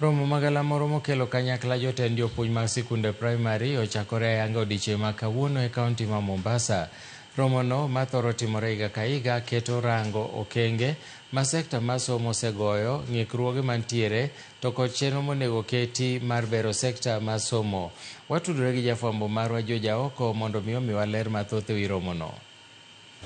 Romo magalamoro mokelo kanyakla jotend jopuonj mag sikunde primary ochakore ayanga odiechieng' ma kawuono e kaunti ma Mombasa. Romono ma thoro timore higa ka higa keto rango okenge ma sekta mar somo osegoyo, ng'ikruoge mantiere to kod chenro monego keti mar bero sekta mar somo. Watudore gi jafwambo marwa George Aoko mondo mi omiwa ler mathoth ewi romono.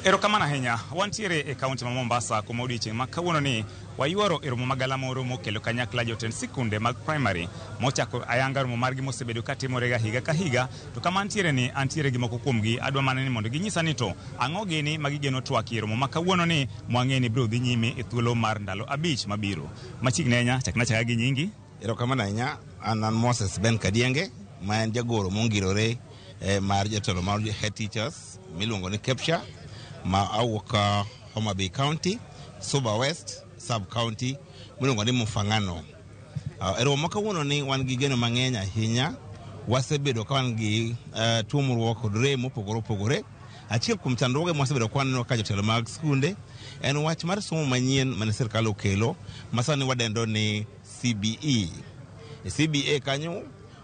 Erokamano ahinya. Wantiere e kaunti ma Mombasa kuma odiechieng' ma kawuono ni wayuoro e romo magalamoro mokelo kanyakla jotend sikunde mag primary mochako ayanga romo margi mosebedo katimorega higa ka higa. To kama antiere ni antiere gi moko kuomgi, adwa mana ni mondo ginyisa ni to ang'o gini ma gigeno twak e romo ma kawuono ni mwang'e ni biro dhi nyime e thuolo mar ndalo 5 mabiro. Machiegni ahinya, chakna achaka gi nyingi. Erokamano ahinya. An Moses Ben Kadienge, ma en jagoro mongirore mar jotelo mar head teachers miluongo ni KEPSHA, ma awuok Homa Bay County, Suba West sub county miluongo ni Mufang'ano. E romo ma kawuono ni wan gi geno mang'eny ahinya. Wasebedo ka wan gi tuomruok kod rem mopogore opogore. Achiel kuom chandruoge mwasebedo ka waneno kaka jotelo mag skunde en wach mar somo manyien mane sirkal okelo ma sani wadendo ni CBE. E CBE kanyo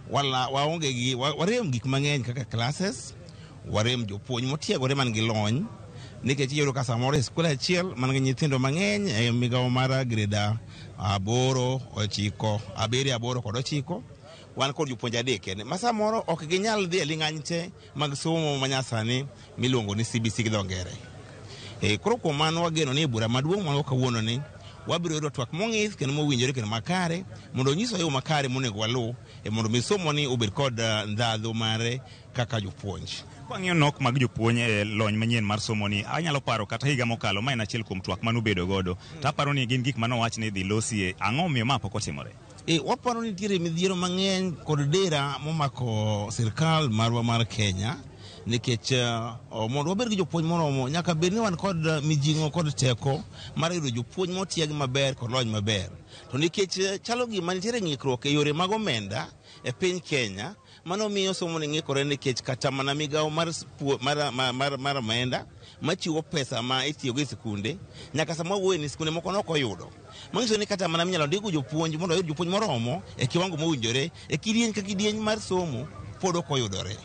wala waonge gi warem gik mang'eny kaka classes, warem jopuonj motiegore man gi lony, nikech iyudo ka samoro e skul achiel man gi nyithindo mang'eny e migawo mar grade 8, 9, 7, 8 kod 9, wan kod jopuonj 3 kende ma samoro ok ginyal dhi e ling'any te mag somo manyasani miluongo ni CBC gi dho ngere. Koro kuom mano wageno ni e bura maduong' mwan go kawuono ni wabiro yudo twak mong'ith kendo mowinjore kendo makare mondo onyiswa yo makare monego waluw mondo mi somo ni obed kod ndhadhu mare kaka jopuonj. Kwang'iyo nok mag jopuonj e lony manyien mar somo ni, anyalo paro kata higa mokalo ma en achiel kuom twak manubedo godo. To aparo ni gin gik manowach ni idhi losie. Ang'o omiyo ma pok otimore? Waparo ni nitiere midhiero mang'eny kod dera momako sirkal marwa mar Kenya, nikech mondo wabed gi jopuonj moromo nyaka bed ni wan kod mijing'o kod teko mar yudo jopuonj motieg maber kod lony maber. To nikech chalo gima nitiere ng'ikruok e yore mag omenda e piny Kenya, mano miyo somo ni ng'ikore, nikech kata mana migawo mar omenda machiwo pesa ma itiyogo e sikunde nyaka sama wawuoye ni sikunde moko nok oyudo. Manyiso ni kata mana minyalo ndiko jopuonj mondo oyud jopuonj moromo e kiwango mowinjore e kidieny ka kidieny mar somo pod ok oyudore.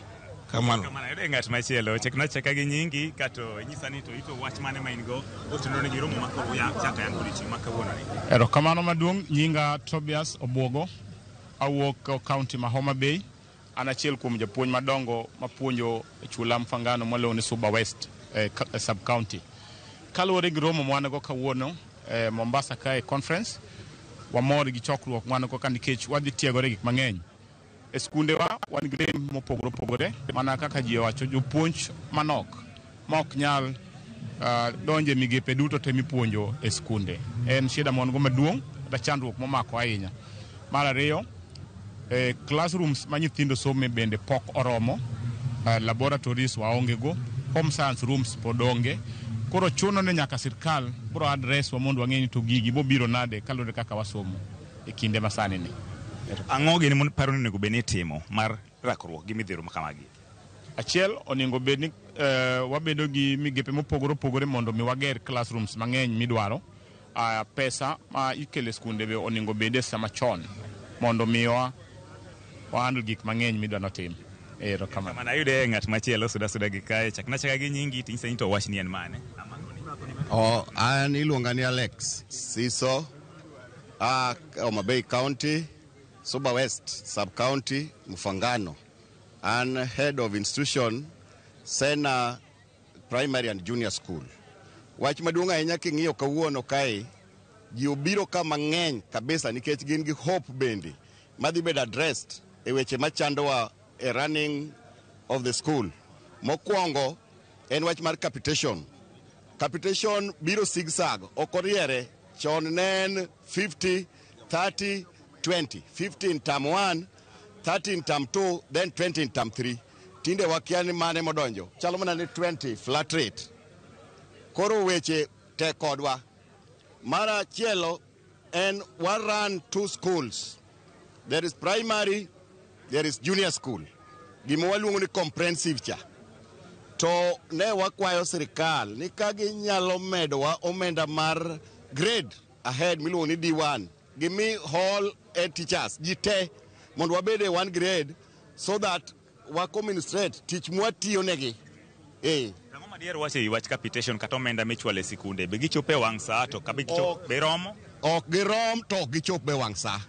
Kamano. Kamano, ayudo ng'at machielo. Chakna achaka gi nyingi kato inyisa ni to ito wach mane ma in go otenore gi romo ma koro chako ayanga odiechieng' ma kawuono ni. Erokamano maduong', nyinga Tobias Obuogo, awuok kaunti ma Homa Bay. An achiel kuom japuonj madongo mapuonjo e chula Mfangano mwaluongo ni Suba West sub county. Kaluwore gi romo mwan go kawuono Mombasa kae conference, wamor gi chokruok mwan go ka nikech wadhi tiegore gik mang'eny. E skundewa wan gi rem mopogore opogore, mana kaka ji owacho, jopuonj manok ma ok nyal donjo e migepe duto te mipuonjo e skunde. En shida ma wan go maduong' kata chandruok momako ahinya. Mar ariyo, classrooms ma nyithindo some bende pok oromo, laboratories waonge go, home science rooms pod onge. Koro chuno ni nyaka sirkal biro address wa mondo wang'e ni to gigi bobiro nade kaluwore kaka wasomo e kinde masani ni. Ang'o gini paro ni onego bed ni itimo mar rakruok gi midhiero ma kamagi? Achiel, onego bed ni wabedo gi migepe mopogore opogore mondo mi wager classrooms mang'eny midwaro. Pesa ma ikelo e skunde be onego bed e sama chon mondo miwa wahandle gik mang'eny midwa notim. Erokamano. Kamano, ayude ng'at machielo suda suda gi kae. Chakna achaka gi nyingi tinyisa ni to wach ni en mane. Oh, an iluonga ni Alex Siso, a Homa Bay County, Suba West Sub County, Mfangano. An head of institution Sena Primary and Junior School. Wach maduong' ahinya king'iyo kawuono kae, ji obiro ka mang'eny kabisa nikech gin gi hope bende madhi bedo addressed e weche machandowa e running of the school. Mokwongo en wach mar capitation. Capitation biro zigzag, ok oriere. Chon ne en 50, 30, 20. 15 term 1, 13 term 2, then 20 term 3. Tinde wakia ni mane modonjo. Chalo mana ni 20 flat rate. Koro weche tek kodwa. Mar achielo en wa run 2 schools. There is primary, there is junior school. Gima waluongo ni comprehensive cha. To ne wakwayo sirikal ni ka ginyalo medowa omenda mar grade ahead miluongo ni D1, gimi hall head teachers ji te mondo wabed e one grade so that wa commiserate tich mwatiyo negi. Ang'o madier wacho e wach capitation kata omenda michwalo e sikunde? Be gichopo e wang' saa to ka be gichopo be romo? Ok girom to ok gichop e wang' sa.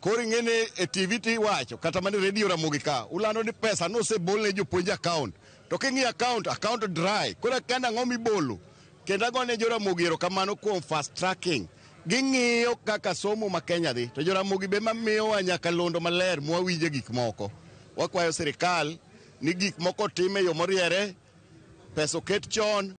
Koro ing'e ni e TV tiwacho kata mana e redio Ramogi ka ulando ni pesa nosebol ne jopuonj account. To king'iyo account, account dry. Koro kenda ang'o mibolo? Kendo agone jo Ramogi erokamano kuom fast tracking. Ging'iyo kaka somo ma Kenya dhi. To jo Ramogi be mamiyowa nyakalondo maler mwawinje gik moko. Wakwayo sirikal ni gik moko otim e yo moriere, pesa oket chon.